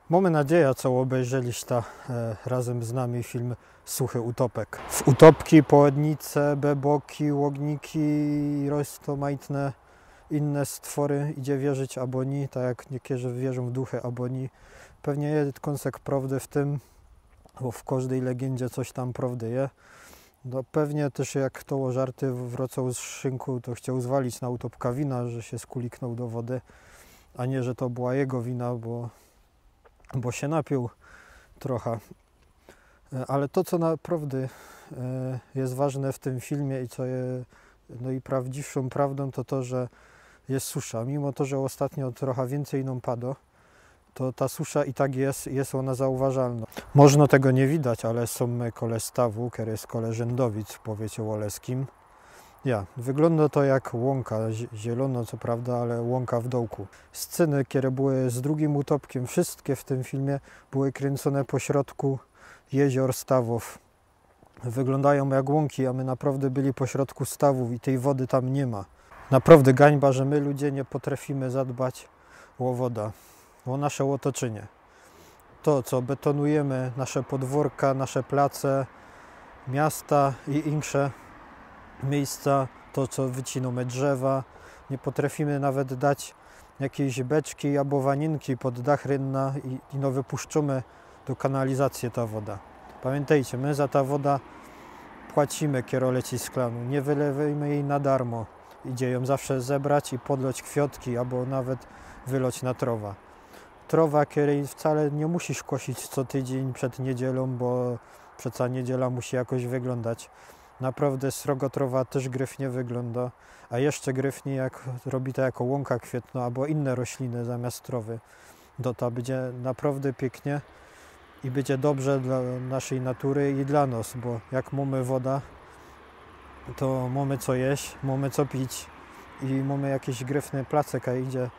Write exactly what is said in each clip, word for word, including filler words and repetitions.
Mōmy nadzieja, co ôbejrzyliś ta e, razym z nami film Suchy Utopek. W utopki, połednice, beboki, ôgniki i roztomajtne inne stwory, idzie wierzyć abo ni, tak jak niektórzy wierzōm w duchy abo ni. Pewnie je kōnsek prowdy w tym, bo w kożdyj legiyndzie coś tam prowdy je. No pewnie tyż jak to ôżarty wrōcoł z szynku, to chcioł zwalić na utopka wina, że sie skuliknōł do wody, a nie, że to była jego wina, bo, bo sie napiōł trocha. E, ale to, co naprowdy e, je ważne w tym filmie i co je no i prawdziwszōm prowdōm, to to, że je susza. Mimo to, że ôstatnio trocha wiyncyj nōm pado, to ta susza i tak je, je ôna zauważalno. Można tego niy widać, ale sōm my kole stawu, kery je kole Rzyndowic w powiecie ôleskim. Ja, wyglōndo to jak łōnka, zie- zielono co prawda, ale łōnka w dołku. Sceny, kere były z drugim utopkiym, wszystkie w tym filmie były kryncōne pośrodku jeziōr, stawōw. Wyglōndajōm jak łōnki, a my naprowdy byli pośrodku stawōw i tyj wody tam niy ma. Naprowdy gańba, że my ludzie niy potrefimy zadbać ô woda, ô nasze ôtoczynie. To, co betonujymy, nasze podwōrka, nasze place, miasta i insze miejsca, to, co wycinōmy drzewa, niy potrefimy nawet dać jakiejś beczki abo waniynki pod dach rynna i, i no wypuszczōmy do kanalizacyje ta woda. Pamiyntejcie, my za ta woda płacimy, kero leci z kranu. Niy wylewyjmy jij na darmo. Idzie jōm zawsze zebrać i podloć kwiotki abo nawet wyloć na trowa. Trowa, kerej wcale niy musisz kosić co tydziyń przed niydzielōm, bo przeca niydziela musi jakoś wyglōndać. Naprowdy srogo trowa tyż gryfnie wyglōndo, a jeszcze gryfnie jak robi to jako łōnka kwietno abo inne rośliny zamiast trowy. To ta bydzie naprowdy piyknie i bydzie dobrze dlŏ naszyj natury i dlŏ nos, bo jak mōmy woda, to mōmy co jeś, mōmy co pić i mōmy jakiś gryfny place, kaj idzie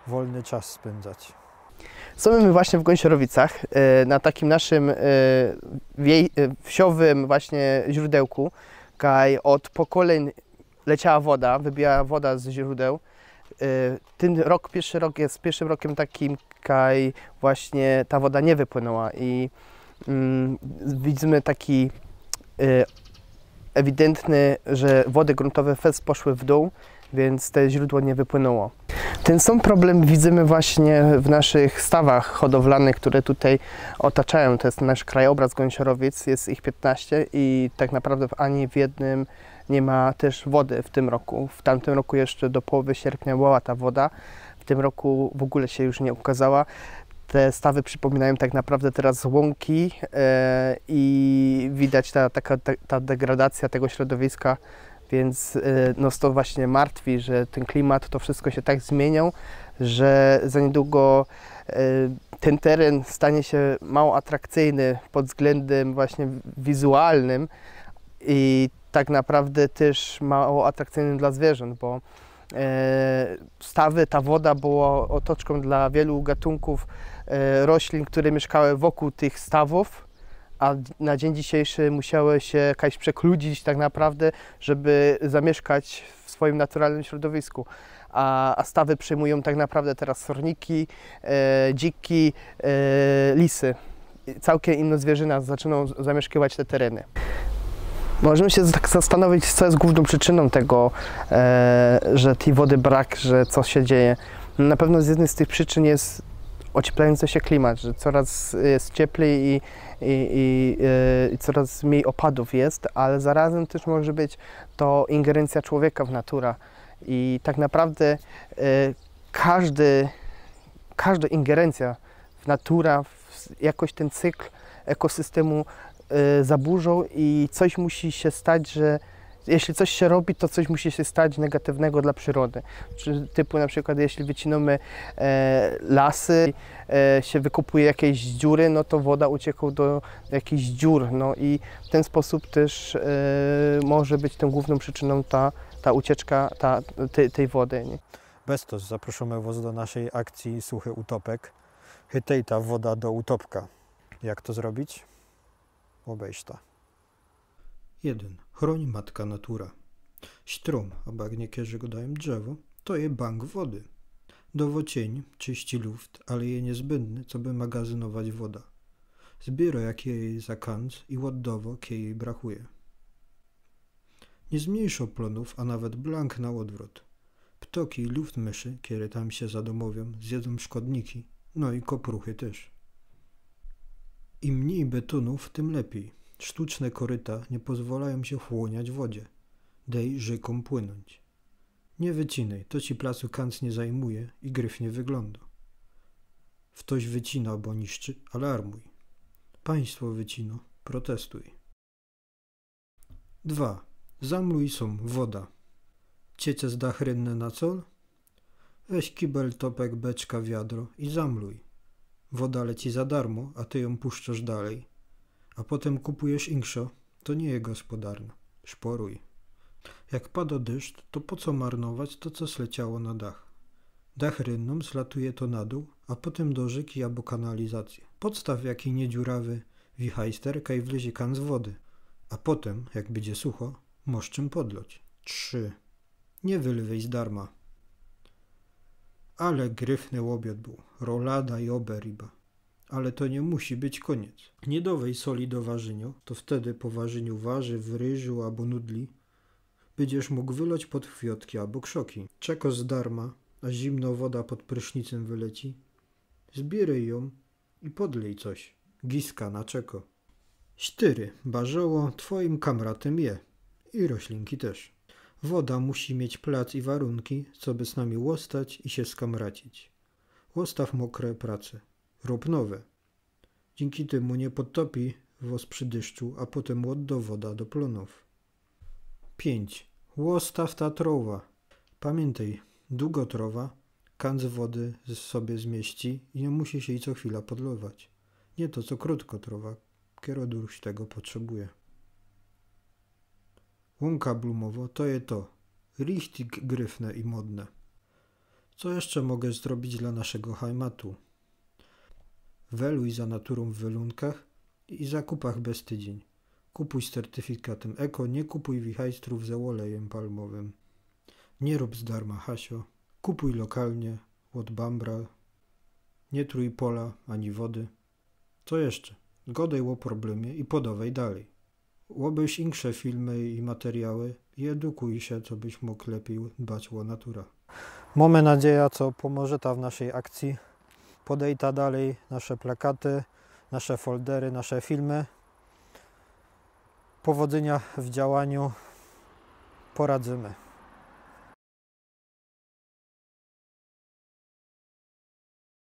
wolny czas spyndzać. Sōm my właśnie w Gōńsiorowicach, e, na takim naszym, e, wiej-, e, wsiowym właśnie źrōdełku, kaj ôd pokolyń leciała woda, wybijała woda z źrōdeł. E, tyn rok, piyrszy rok je piyrszym rokym takim, kaj właśnie ta woda niy wypłynōła i, mm, widzymy taki, e, ewidentny, że wody grōntowe fest poszły w dōł, wiync te źrōdło niy wypłynōło. Tyn sōm problem widzymy właśnie w naszych stawach hodowlanych, kere tutaj ôtaczajōm. To je nasz krajobraz Gōńsiorowic, je ich piytnaście i tak naprowdy w ani w jednym niy ma tyż wody w tym roku. W tamtym roku jeszcze do połowy sierpnia była ta woda, w tym roku w ôgōle sie już niy ukŏzała. Te stawy przipominajōm tak naprowdy teroz łōnki, e, i widać ta, taka, ta, ta degradacyjŏ tego środowiska, wiync, e, nos to właśnie martwi, że tyn klimat, to wszysko sie tak zmiyniyło, że za niydługo, e, tyn teren stanie sie mało atrakcyjny pod wzglyndym właśnie wizualnym i tak naprowdy tyż mało atrakcyjnym dlŏ zwierzōnt, bo, e, stawy, ta woda była ôtoczkōm dlŏ wielu gatynków, e, roślin, kere miyszkały wokōł tych stawōw, a na dziyń dzisiyjszy musiały sie jakoś przekludzić tak naprowdy, żeby zamiyszkać w swojim naturalnym środowisku. A, a stawy przijmujōm tak naprowdy teroz sorniki, e, dziki, e, lisy. Cołkym inno zwierzynŏ zaczynŏ z-, zamiyszkiwać te tereny. Możymy sie tak zastanowić, co je głōwnōm przyczynōm tego, e, że tyj wody brak, że coś sie dzieje. Na pewno z jednyj z tych przyczyn je ocieplajōncy sie klimat, że coraz je cieplij i, i, i, e, i coraz mnij ôpadōw je, ale zarazym tyż może być to ingerencyjŏ człowieka w natura. I tak naprowdy, e, kożdy, kożda ingerencyjŏ w natura, w, jakoś tyn cykl ekosystemu, e, zaburza i coś musi sie stać, że jeśli coś sie robi, to coś musi sie stać negatiywnego dlŏ przirody. Czy typu na przikłŏd, jeśli wycinōmy, e, lasy, e, sie wykopuje jakeś dziury, no to woda ucieka do jakichś dziur. No i w tyn sposōb tyż, e, może być tyn głōwnōm przyczynōm ta, ta ucieczka ta, tyj, tyj wody, niy? Bez to zaproszōmy wŏs do naszyj akcyje Suchy Utopek. Chytejta woda do utopka. Jak to zrobić? Ôbejrzta. Jedyn. Chroń matka natura. Sztrōm, abo jak niektórzy gŏdajōm drzewo, to je bank wody. Dowŏ ciyn, czyści luft, ale je niezbōndny, coby magazynować woda. Zbiyrŏ, jak je jej za kōnc i ôddŏwŏ, kej jej brachuje. Niy zmyńszŏ plōnōw, a nawet blank na ôdwrot. Ptŏki i luftmyszy, kere tam sie zadomŏwiōm, zjydōm szkodniki, no i kopruchy tyż. Im mnij betōnōw, tym lepij. Sztuczne koryta niy pozwolajōm sie chłōniać wodzie. Dej rzykōm płynōńć. Niy wycinyj, to ci placu kōnc niy zajmuje i gryfnie wyglōndŏ. Ftoś wycinŏ abo niszczy, alarmuj. Państwo wycinŏ, protestuj. Dwa. Zamluj sōm, woda. Ciece z dach rynne na col? Weź kibel, topek, beczka, wiadro i zamluj. Woda leci za darmo, a ty jōm puszczŏsz dalej. A potym kupujesz inkszõ, to niy je gospodarne. Szporuj. Jak padŏ deszcz, to po co marnować to, co sleciało na dach? Dach rynnōm, slatuje to na dōł, a potym do rzyki abo kanalizacje. Podstaw jaki niedziurawy wichajster, kaj wlezie kōnc wody. A potym, jak bydzie sucho, mŏsz czym podloć. Trzy. Niy wylywej z darma. Ale gryfny ôbiŏd bōł. Rolada i ôberiba. Ale to niy musi być kōniec. Niy dŏwej soli do warzyniŏ, to wtedy po warzyniu warzyw, ryżu abo nudli bydziesz mōg wyloć pod chwiŏtki abo krzoki. Czekŏ z darma, a zimnŏ woda pod prysznicym wyleci. Zbiyrij jōm i podlyj coś. Giska na czekŏ. Sztyry. Barzoło twojim kamratym je. I roślinki tyż. Woda musi mieć plac i warunki, coby z nami ôstać i sie skamracić. Ôstaw mokre prace. Rōb nowe. Dziynki tymu niy podtopi wŏs przi dyszczu, a potym ôddŏ woda do plōnōw. Pięć. Ôstaw ta trŏwa. Pamiyntej, dugŏ trŏwa, kōnc wody z-, sobie zmiyści i niy musisz jej co chwila podlować. Niy to, co krōtkŏ trŏwa, kerŏ duś tego potrzebuje. Łōnka blumowŏ, to je to. Richtig gryfne i modne. Co jeszcze mogesz zrobić dlŏ naszego hajmatu? Weluj za naturōm w welōnkach i zakupach bez tydziyń. Kupuj z certyfikatym eko, niy kupuj wichajstrōw ze ôlejym palmowym. Niy rōb z darma hasiŏ. Kupuj lokalnie, ôd Bambra. Niy truj pola ani wody. Co jeszcze? Gŏdej ô problemie i podŏwej dalej. Ôbejrz insze filmy i materiały i edukuj sie, cobyś mōg lepij dbać ô naturã. Mōmy nadzieja, co pōmożeta w naszej akcji. Podejta dalej nasze plakaty, nasze foldery, nasze filmy. Powodzynia w działaniu. Poradzymy.